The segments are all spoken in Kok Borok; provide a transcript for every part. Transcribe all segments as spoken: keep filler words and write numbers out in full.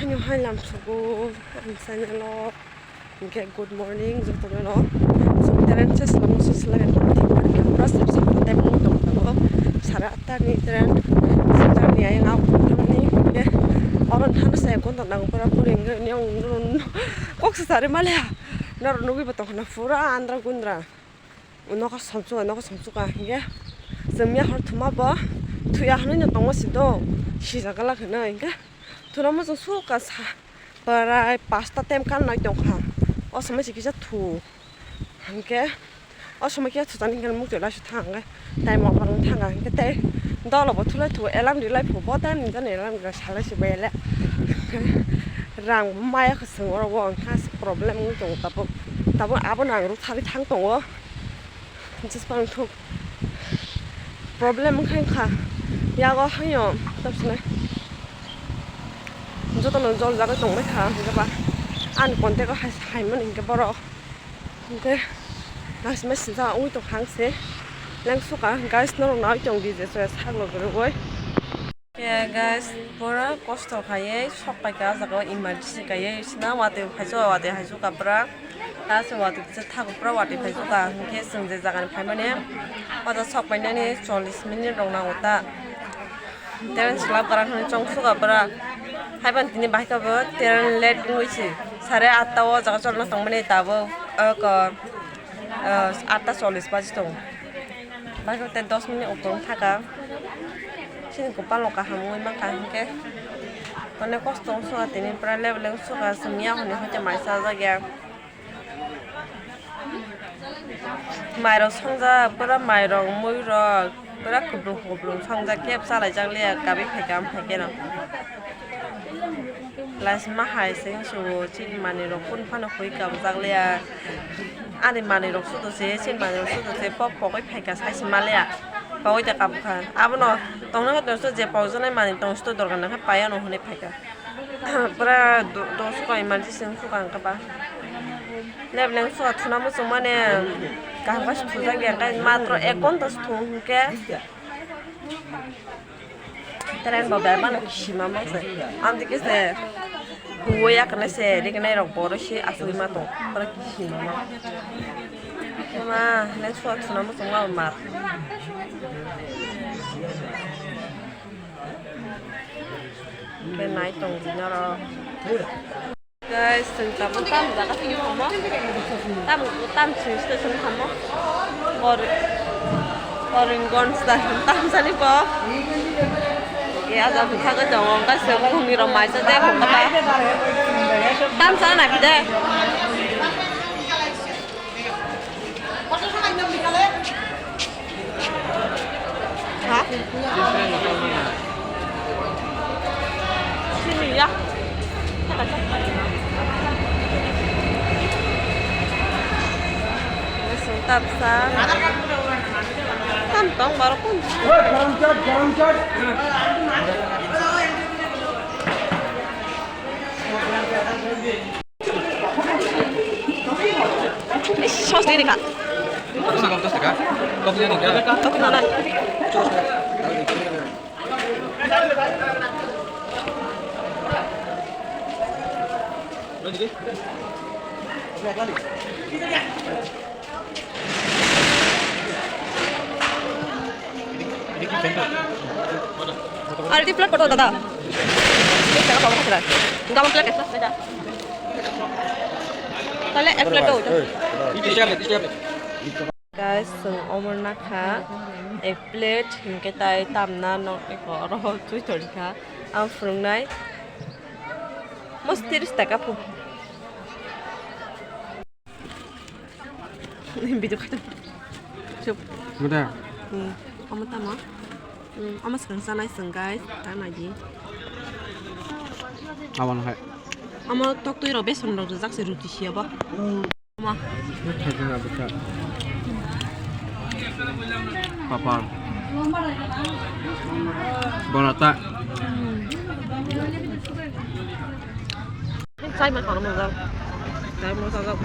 Ani hai lam sugo, ani channel o. Hingke good morning jotono no. So, tereng se selamo se selai kan thik bar ke pura sep sep tei mung tong tong. Sara atta ni tereng. Sara ni ayang au tong ni. Hingke oron than se kon tong nang pura pura hingke ni ong nun. Kok se sari male ya. Nor nugui bo tong na pura andra gundra. Nokha somsuka, nokha somsuka hingke. Chwng ya hor thuma bo. Thuya hwnwi no tongma si do. Sijak gala kheno hingke. Thuna mo chwng suka sa. Prai pasta tem kan nai tongkha. O somoi se kisa thu. Hingke. O somoi kisa thujani hingke muk twi laisu thang hingke. Time o parang thang hingke tei. Dolo bo thulai thu alarm rilai phu bo time ni jani alarm rilai salai se bai le. Rang maya khasung oro bo wngkha problem wng tongo tabuk. Tabuk abo nang ruk thari thang tongo. Jisbang thuk problem wngkha wngkha. Yago haino tamsine. Jotono jol jagwi tongbai kha, hwnkhe ba ani contact o hai, hai mani hwnkhe borok. Hwnkhe naisima sijak wngwi tongkha ang se. Lengsuka guys, norok naui tong di je soya sak logirogoi. Khe guys, pura kosto khaiwi sok paikha ah jagao emergency kaiwi sina watwi phaisu watwi haisu kapra. Ta se watwi kisa thago pura watwi phaisu ka hwnkhe chwng je jagani phaimani. Waja sok painani chollish minute rok nango ta. Tereng slab kwrak hwnwi chong suka pura. Haiban tini bahai kabo tereng late wngwi se. Sare atta o jaga cholna tongmani tabuk, ah, ko, ah, atta chollish baji tongo. Bahai kabo tei dos minute ukung thaka. Chini kwpal no kaham wngwi mankha hinkhe. Onek kosto wng suka tini pura leble wng suka chwng ya hwnwi hoite mai chajak ya. Mairok songjak, pura mairok, muirok, pura kuplung kuplung songjak, khe bwsa laijak liya, kabui phaikha, am phaikhe no. Laisima hai se hinsuo, chini manwirok kunu phano hoi kabujak liya. Ani manwirok sudo se, chini manwirok sudo se, pok pogwi phaikha, sai se ma liya. Pogwi da kabukha. Abono tongna khe tongsa je pokjaknai manwi tongsa dorkar nangkha, pai ano hwnwi phaikha. Pura do-, dos suka emergency wng suka ang khe ba. Lebleng suka thuna muchung mani kaham khe se thujak ya, tei matro ek ghonta se thung hwnkhe train bo bermano kisi ma mang se. Amtwi khe se huwi ya kwna se rignai rok boro se asugwi ma tong, pura kisi ma mang. Ma, lebleng suka thuna muchung ma mar. Khe nai tong di norok. Guys, chwng tabuk tam jaga thung tongmo. Tam, tam chwng station tamo. Kor-, Karimganj da tam sani bo. Khe ah jaga bwkhagwi tongo, wngkha chwng bumung rok maisa je bwkha ba. Tam sana naiphi de. Ha? Sini ya. Sungtap sa. Tam tong baru pun. Sos di ka. Kopi nana. Already plate koto dada. Gama plate esa beda. Tale ek plate do. Guys, chwng omo nakha ek plate hinkhe tai tamna nokni koro chuithorikha. Ang phwrwngnai. Mostir taka phu. Video khato. Chup. Muda. Hmm. Omo tamo. Hmm. Omo swkang chanai chwng, guys. Ta nai di. Abang hai. Omo toktwi rok beson rok rijak se ruti siya ba. Omo. Papar. Borata. Hmm. Chai ma khana mojak. Chai ma sajak.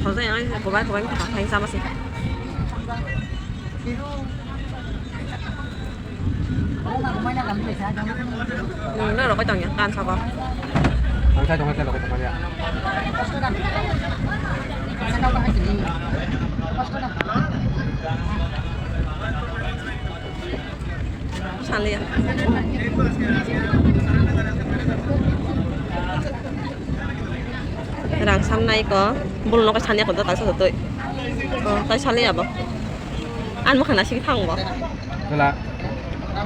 Sajak yang kobai kobai kha thang sama se. Nung na rokai tong ya, kan sabo. Rokai tong, rokai tong, rokai tong ya. Saliya. Rang samnai ko, bul no ko saniya ko, tai sa toi. Oh, tai saliya bo. An mo khana sigi thang bo. Wala.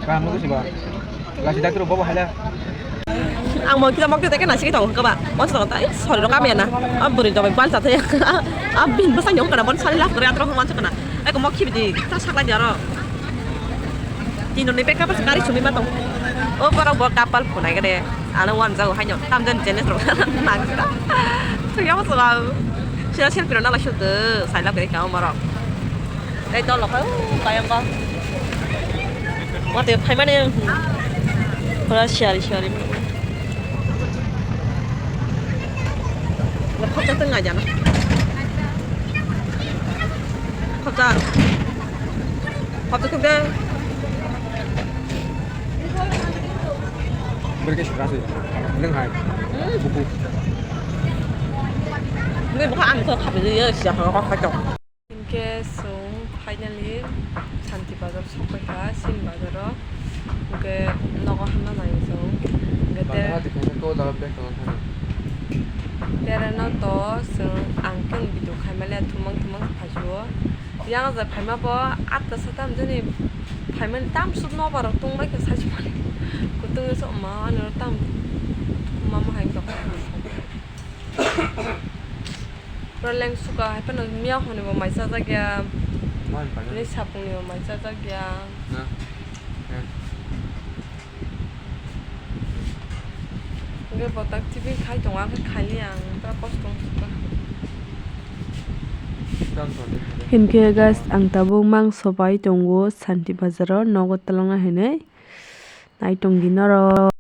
Kamu ke siapa? Lasi dak terus bawa hala. Ang mo kita mo kita kan nasi kita ko ba. Mo sa ta, eh, sorry, ro kami na. Ah, buri to bai bal sa te. Ah, bin basa nyong kana bon sari laf kore atro man kana. Eh, ko mo ki di ta sakla jaro. Tino ni peka pas kari sumi matong. Oh, para bo kapal punai kade. Ano wan jao hanyo. Tam jan jenes ro. Nang. Tuya mo sa. Sila sila piro na la shudu. Sai la kare ka mo ro. Tei dol rok, uh, bayang ba. Wate phaimani, hmm. Pura siyari siyari. Khopsa tong nai jana. Khopsa. Khopsa khop de. Berke sura se. Neng hai. Hmm. Buku. Ngai buka ang to khabe ya siya ha ko khato. Hinkhe chwng finally Santi Bazar sokphaikha, chini bazaro. Hinkhe nogo hamna nai chwng. Hinkhe te Bazar hati khaina to dal bag tong thani. Tereno to chwng ang khe video khaimaliya thumang thumang phaisio. Yang je phaima bo atta satam jani phaimani tam sut nobar tongbai khe sachi mani. Kutung se ma ani tam mama hai to. Pura leng suka hai phano miya hwnwi bo mai chajak ya. Mai phaikha. Ni sapung ni bo mai chajak ya. Na. Eh. Hwnkhe bo tak tibwi khai tongo, ang khe khaili ang, ta kosto wng suka. Tang tong. Hinkhe guys, ang tabuk mangso bai tongo Santi Bazaro, nogo twlangna hinwi nai tong di norok.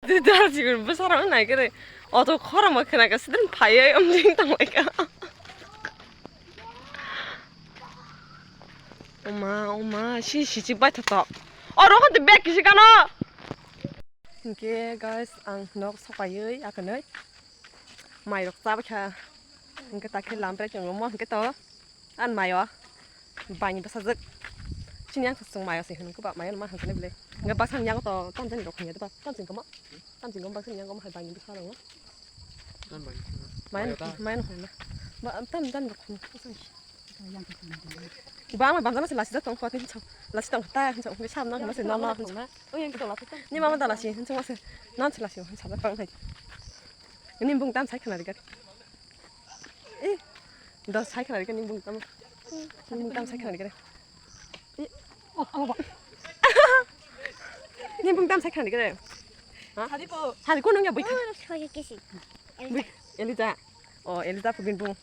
Darjikun bwsarok nai khe re. Auto khorang bo khwna khe sidin phaiwi amjing tong lai kha. Oma, oma, si, si, si, bai tha to. Oro khe bag kisi kano. Hinkhe guys, ang nok sokaiwi akhwnwi mairok chabai kha. Hinkhe ta khe lamrai tongo mo hinkhe to. An mayo. Baini bwsajwk. Chini yang thosong mayo se hwnwi kwbak mayo ma hwnwi bwle. Nga baksa yang to tamjani rok hwnwi ba tamjani komo. Tamjani komo baksa yang komo hai baini bwsa rok. Mayo mayo hwnwi. Ba tamjani rok hwnwi. Ba ma bamjana se lasi tong kho tin chong. Lasi tong ta chong. Sam na ma se no no. Ni mama da lasi chong ma se. Non se lasi sa ba pang hai. Ni bung tam sai khna ri ga. Eh, dos sai khna ri ga ni bung tam. Ni bung tam sai khna ri ga. Eh, oh, abo. Ni bung tam sai khna ri ga. Ha? Hari ko. Hari ko nung ya bui. Oh, sorry, kisi. Bui, Elija. Oh, Elija pugin bung.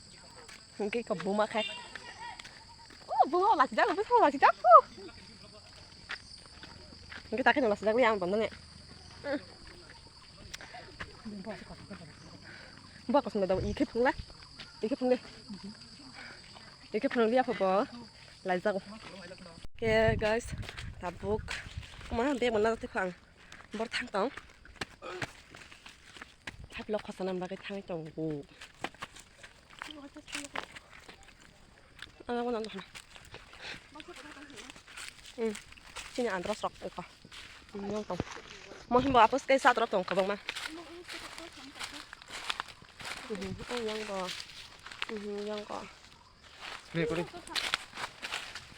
Hingke ko buma khai. Oh, bung la sida, bung la sida. Hingke ta khai la sida yang bang ne. Ba kosom da ikhe phungla. Ikhe phungle. Ikhe phungle ya phobo. Lai jago. Ke guys, tabuk. Kuma be mana te khang. Bor thang tong. Thap lok khosa nam bagwi thang tong go. Ang abo nang dokhna. Hmm. Chini andros rok eko. Hmm, yang tong. Mo himbo apus kai sat rok tong kwbangma. Hmm, oh, yang go. Hmm, yang go. Ni kuri.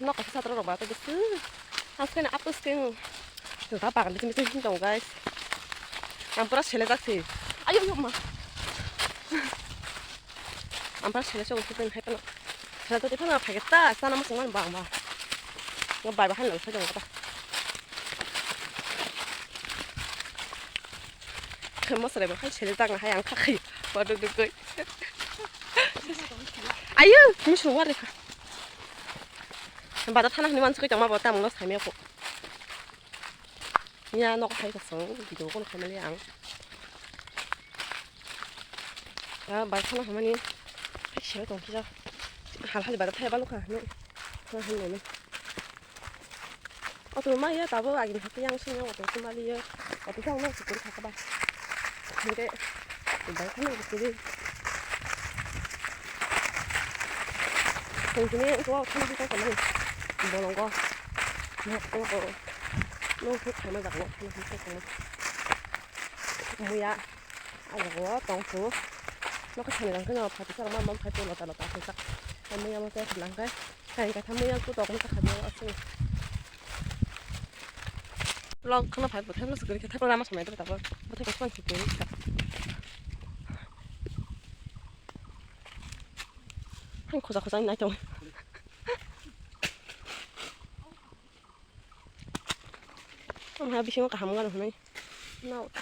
Nok kaisa sat rok ba to bisi. Aske na apus kai. Juta bagan bisi bisi tong guys. Ang pura sele jak si. Ayo yo ma. Ampar sele song sipin hai pano. Sele to tipano phai ta sana mo song ba ba. Ngo bai ba han lo sa jong ta. Mo sele ba hai sele tak hai ang kha khai. Ba duk duk duk. Ayo, mo song wa re kha. Ba da thana ni man sui tong ma ba ta mo lo sai me ko. Nya nok hai kasong video kono khaimali ang. Ah, bai khana hamani. Hai sero tong kisa. Hal hal bai thai balu kha ne. Khana hamani. O Motor maya tabuk agini hati yang sini motor tu mali ya. Motor tu orang syukur kaka ba. Hingke bai khana syukur. Hingke ni ko khana kita kemana? Bolong ko. Nok ko ko. Nok ko khana jago. Nok ko khana. Muya. Ajago tong su. Nok ko khani rang kena pati sa ma ma phai to lota lota phai sa. Muya mo te lang kai. Kain katham muya ku tok masa khabiyo aswk. Vlog khana phai bwthai bwswk kwrwi khe thaiplama samai tongwi tabuk. Bwthai kaisa phang sukwi kha. Ang khoja khoja nai tong. Ang ha bisingo kaham gano hwnwi. Nao ta.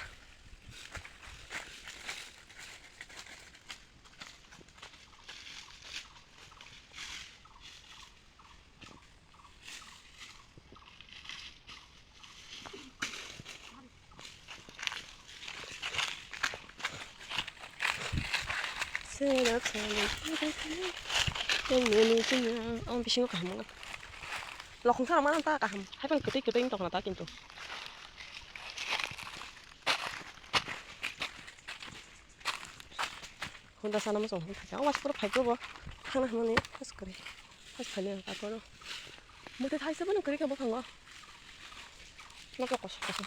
Sera sera. Yang ni ni sini ang bisingo kaham. Lokong sa mana ta kaham. Hai pang ketik ketik tong ta kintu. Honda sana mo song thaka. Awas pura phai ko bo. Thangna hwnwi pas kare. Pas phai le ka ko. Mo te thai se bo kwrwi kha bo thango. Nok kos kos.